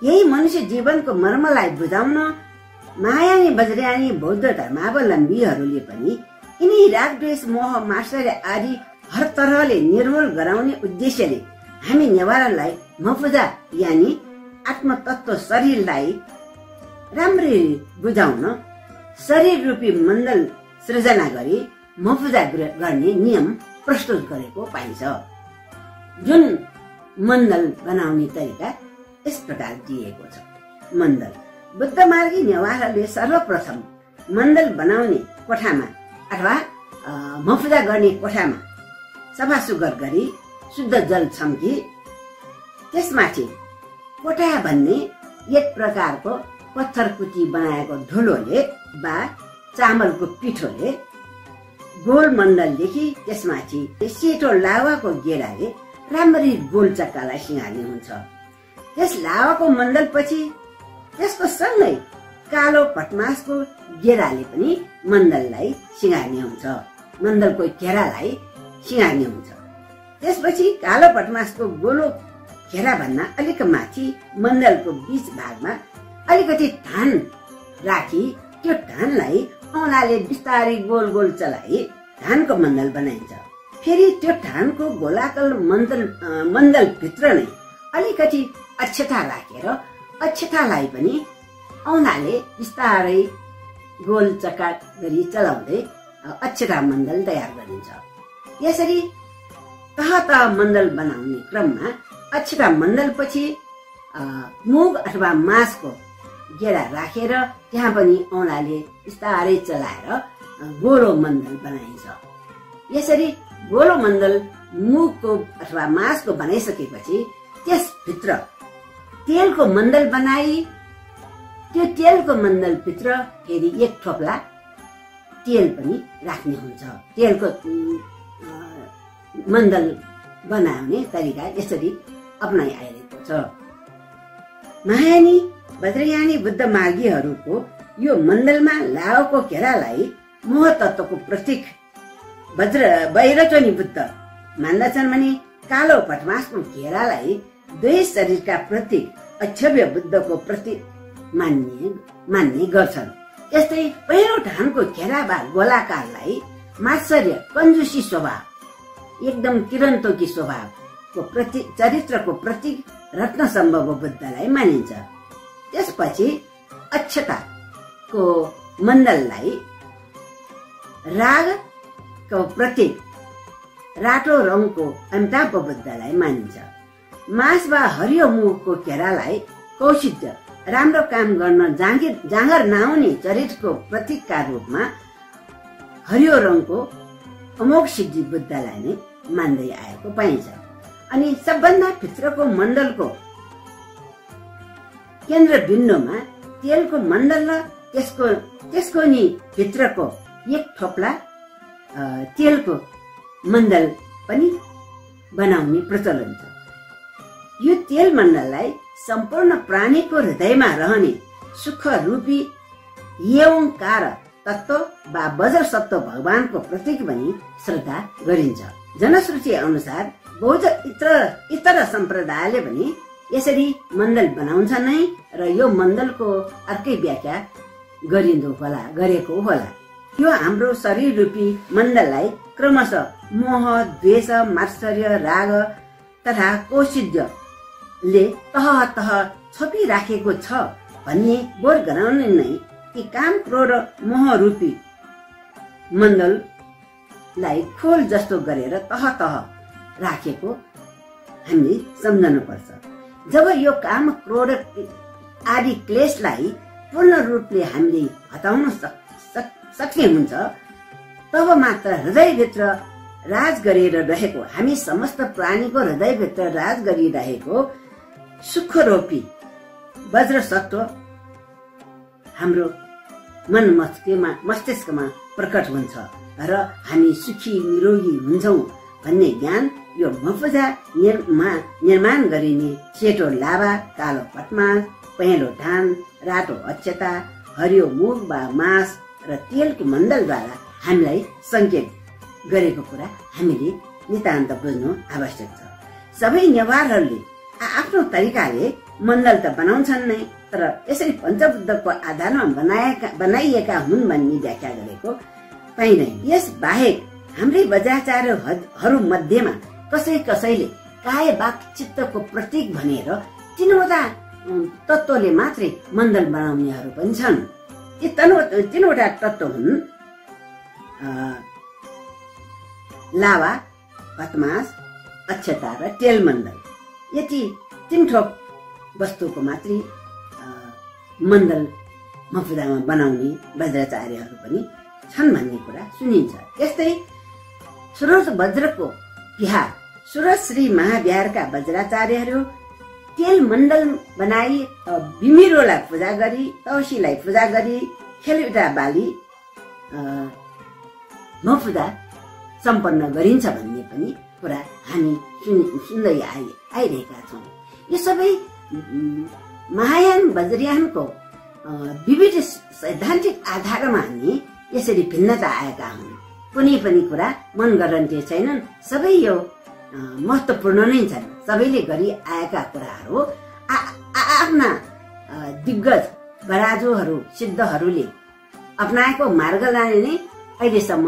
यही मनुष्य जीवनको मर्मलाई बुझाउन महायानी वज्रयानी बौद्ध धर्मावलम्बीहरूले पनि यिनी राग द्वेष मोह मात्सर्य आदि हर तरहले निर्मूल गराउने उद्देश्यले हामी नेवारलाई मफुजा यानी आत्मतत्व शरीरलाई राम्ररी बुझाउन शरीर रूपी मण्डल सृजना गरी मफुजा गर्ने नियम प्रस्तुत गरेको पाइन्छ। जुन मण्डल बनाउने तरिका यस प्रकार दिएको छ। मण्डल बुद्ध मार्गी नेवारहरूले सर्वप्रथम मण्डल बनाउने कोठामा अथवा मफुजा गर्ने कोठामा सफा सुग्घर गरी शुद्ध जल छम्की त्यसमाथि कोठा भन्ने एक प्रकारको पत्थर कुटी बनाएको ढुलोले वा चामलको पिठोले गोल मण्डलदेखि त्यसमाथि सेतो लावाको गेडाले राम्ररी गोल चक्कालाई सिंगार्ने हुन्छ। त्यस लावाको मण्डलपछि त्यसको सँगै कालो भटमासको गेडाले पनि मण्डललाई सिंगार्ने हुन्छ, मण्डलको घेरालाई सिंगार्ने हुन्छ। त्यसपछि कालो भटमासको गोलो घेरा भन्दा अलिक माथि मण्डलको बीच भागमा अलिकति धान राखी त्यो धानलाई औँलाले बिस्तारै गोल गोल चलाई धानको मण्डल बनाइन्छ। फेरि त्यो धानको गोलाकार मण्डल भित्र नै अलिकति अक्षता राखेर अक्षतालाई पनि औँलाले बिस्तारै गोल चक्का गरी चलाउँदै अक्षता मण्डल तयार गरिन्छ। यसरी तह तह मण्डल बनाउने क्रममा अक्षता मण्डल पछि मुग अथवा मासको गेडा राखेर त्यहाँ पनि औँलाले बिस्तारै चलाएर गोलो मण्डल बनाइन्छ। यसरी गोलो मण्डल मुगको अथवा मासको बनाइसकेपछि त्यसभित्र तेलको मण्डल बनाई त्यो तेलको मण्डल भित्र फेरि एक थोप्ला तेल पनि राख्ने हुन्छ। तेलको मण्डल बनाउने तरिका यसरी अपनाइ आइरहेको छ। महायानी वज्रयानी बुद्ध मार्गीहरूको यो मण्डलमा लावाको घेरालाई मोह तत्वको प्रतीक वैरचोनी बुद्ध मान्दछन् भने कालो भटमासको घेरालाई दुई शरीरका प्रतीक अक्षव्य बुद्धको प्रतीक मान्ने गर्छन्। यस्तै पहिलो धानको घेरा वा गोलाकारलाई मात्सर्य कन्जुसी स्वभाव एकदम किरन्तोकी स्वभावको प्रतीक चरित्रको प्रतीक रत्न सम्भव बुद्धलाई मानिन्छ। त्यसपछि अक्षताको मण्डललाई रागको प्रतीक रातो रङको अमिताभ बुद्धलाई मानिन्छ। मास वा हरियो मुगको घेरालाई कौशिध्य राम्रो काम गर्न जाँगर नआउने चरित्रको प्रतीकका रूपमा हरियो रङको अमोघ सिद्धि बुद्धलाई नै मान्दै आएको पाइन्छ। अनि सबभन्दा भित्रको मण्डलको केन्द्र बिन्दुमा तेलको मण्डल र त्यसको नि भित्रको एक थोप्ला तेलको मण्डल पनि बनाउने प्रचलन छ। यो तेल मण्डललाई सम्पूर्ण प्राणीको हृदयमा रहने सुख रूपी एवंकार तत्व वा वज्र सत्व भगवानको प्रतीक भनी श्रद्धा गरिन्छ। जनश्रुति अनुसार बौद्ध इतर सम्प्रदायले पनि यसरी मण्डल बनाउँछ नै र यो मण्डलको अर्कै व्याख्या गरेको होला। यो हाम्रो शरीर रूपी मण्डललाई क्रमशः मोह द्वेष मात्सर्य राग तथा कौशिध्यले तह तह छोपिराखेको छ भन्ने बोध गराउने नै कि काम क्रोध मोह रूपी मण्डललाई खोल जस्तो गरेर तह तह राखेको हामीले सम्झनु पर्छ। जब यो काम क्रोध आदि क्लेशलाई पूर्ण रूपले हामीले हटाउन सक्ने हुन्छ तब मात्र हृदयभित्र राज गरेर रहेको हामी समस्त प्राणीको हृदयभित्र राज गरिरहेको सुखरूपी वज्र सत्व हाम्रो मन मस्तिष्कमा प्रकट हुन्छ र हामी सुखी निरोगी हुन्छौं भन्ने ज्ञान यो मफुजा निर्माण गरिने सेतो लावा, कालो भटमास, पहेँलो धान, रातो अक्षता, हरियो मुग वा मास र तेलको मण्डलद्वारा हामीलाई संकेत गरेको कुरा हामीले नितान्त बुझ्नु आवश्यक छ। सबै नेवारहरूले आफ्नो तरिकाले मण्डल त बनाउँछन् नै, तर यसरी पञ्चबुद्धको आधारमा बनाइएका हुन् भन्ने व्याख्या गरेको पाइँदैन। यस बाहेक हाम्रै वज्राचार्यहरू मध्येमा कसैले काय वाक चित्तको प्रतीक भनेर तीनवटा तत्त्वले मात्रै मण्डल बनाउनेहरू पनि छन्। यी तीनवटा तत्त्व हुन् लावा, भटमास, अक्षता र तेल मण्डल। यति तीन थोक वस्तुको मात्रै मण्डल मफुदामा बनाउने वज्राचार्यहरू पनि छन् भन्ने कुरा सुनिन्छ। यस्तै सुरज वज्रको बिहार सुरज श्री महाविहारका वज्राचार्यहरू तेल मण्डल बनाई बिमिरोलाई पूजा गरी तौसीलाई पूजा गरी खेलुटा बाली मफुदा सम्पन्न गरिन्छ भन्ने पनि कुरा हामी सुन्दै आइरहेका छौँ। यो सबै महायान वज्रयानको विविध सैद्धान्तिक आधारमा हामी यसरी भिन्नता आएका हुन्। कुनै पनि कुरा मन गरन्ते छैनन्, सबै यो महत्त्वपूर्ण नै छन्। सबैले गरी आएका कुराहरू आफ्ना दिग्गज बराजुहरू सिद्धहरूले अपनाएको मार्गलाई नै अहिलेसम्म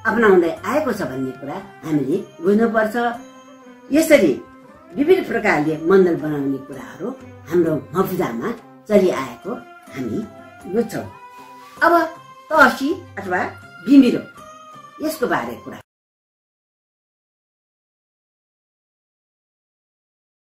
अपनाउँदै आएको छ भन्ने कुरा हामीले बुझ्नुपर्छ। यसरी विविध प्रकारले मण्डल बनाउने कुराहरू हाम्रो मफुदामा चलिआएको हामी बुझ्छौँ। अब तहसी अथवा बिमिरो यसको बारे कुरा